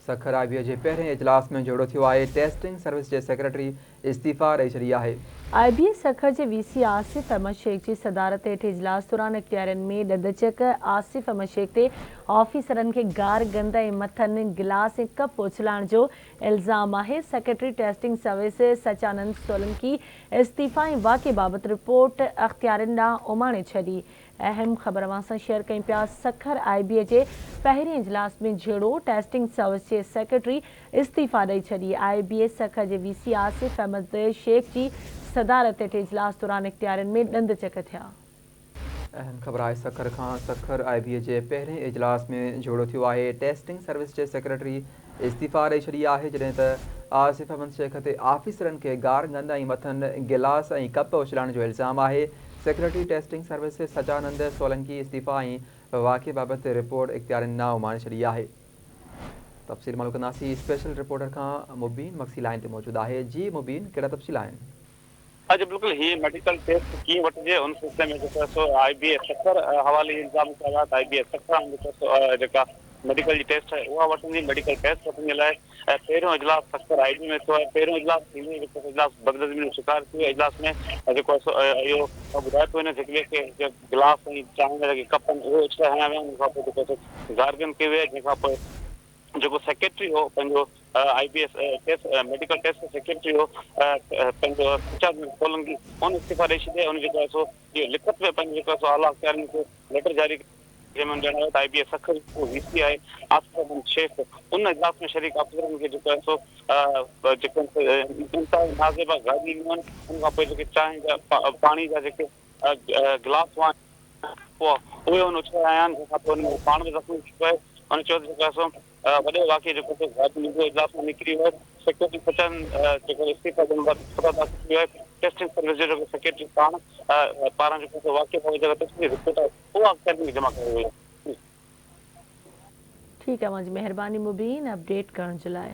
سکر آء بي اي جي پهرين اجلاس ۾ جهيڙو ٿيو آهي، ٽيسٽنگ سروس جي سيڪريٽري استعيفيٰ ڏئي ڇڏي آهي. آء بي اي سکر جي وي سي آصف احمد شيخ جي صدارت هيٺ اجلاس دوران اختيارين ۾ ڏندچڪ، آصف احمد شيخ تي آفيسرن کي گار گند ۽ مٿن گلاس ۽ ڪپ اڇلائڻ جو الزام آهي، secretary testing service Sachanand Solanki استعيفيٰ ۽ واقعي بابت رپورٽ اختيارين ڏانهن اماڻي ڇڏي. اهم خبر اوهان سان شيئر ڪيون پيا، سکر آء بي اي جي پهرين اجلاس ۾ جهيڙو، ٽيسٽنگ سروس جي سيڪريٽري استعيفيٰ ڏئي ڇڏي، آء بي اي سکر جي وي سي آصف احمد شيخ جي صدارت هيٺ اجلاس دوران اختيارين ۾ ڏند چڪ ٿيا. اهم خبر آهي سکر کان، سکر آء بي اي جي پهرين اجلاس ۾ جهيڙو ٿيو آهي، ٽيسٽنگ سروس جي سيڪريٽري استعيفيٰ ڏئي ڇڏي آهي، جڏهن ته آصف احمد شيخ تي آفيسرن کي گار گند ۽ مٿن گلاس ۽ ڪپ اڇلائڻ جو الزام آهي، secretary testing service Sajanand Solanki استعيفيٰ ۽ واقعي بابت رپورٽ اختيارين ڏانهن اماڻي ڇڏي آهي. تفصيل معلوم ڪنداسين اسپيشل رپورٽر کان مبين مگسي لائين تي موجود آهي، جي مبين ڪهڙا تفصيل آهن؟ اڄ بلڪل هي ميڊيڪل ٽيسٽ ڪيئن وٺجي ان سلسلي ۾ جيڪو آهي سو آء بي اي سکر حوالي الزام ڪيا ويا ته آء بي اي سکر هاڻي جيڪو آهي سو جيڪا ميڊيڪل جي ٽيسٽ آهي اها وٺندي ميڊيڪل ٽيسٽ وٺڻ جي لاء پهريون اجلاس سکر آء بي ۾ ٿيو آهي پهريون اجلاس ٿيندي ئي جيڪو اجلاس بدنظمي جو شڪار ٿي ويو اجلاس ۾ جيڪو آهي سو اهو ٻڌايو پيو وڃي ته هڪ ٻئي کي گلاس ۽ چانهه جا جيڪي ڪپ آهن اهي اڇلائي هنيا ويا ان کان پوء جيڪو آهي سو گارگند ڪئي وئي آهي جنهن کان پوء جيڪو سيڪريٽري هو پنهنجو I B S test medical test secretary هو پنهنجو انچارج سولنگي ان استعيفا ڏئي ڇڏي ان جيڪو آهي سو اهو لکت ۾ پنهنجو جيڪو آهي سو اعليٰ اختيارين کي ليٽر جاري جنهن ۾ هن ڄاڻايو ته آء بي ايس سکر جيڪو وي سي آهي آصف احمد شيخ ان اجلاس ۾ شريڪ آفيسرن کي جيڪو آهي سو جيڪو انتهائي نازيبا گاڏيون ڏنيون آهن ان کان پوء جيڪي چانهه جا پاڻي جا جيڪي گلاس هئا اهي هن اڇلايا آهن جنهن کان پوء هن پاڻ به زخمي ٿي پيو هن چيو ته جيڪو آهي سو وڏي واقعي جيڪو سو گهاٽ ننڍو اجلاس مان نڪري ويو سيڪريٽري سچن جيڪو استعيفا ڏيڻ بعد اسپتال داخل ٿي ويو آهي ٽيسٽنگ سروس جو جيڪو سيڪريٽري پاڻ پاران جيڪو سو واقعي بابت جيڪا تفصيلي رپورٽ آهي اها اختيارين کي جمع ڪرائي وئي آهي. ٺيڪ آهي اوهان جي مهرباني مبين اپڊيٽ ڪرڻ جي لاء.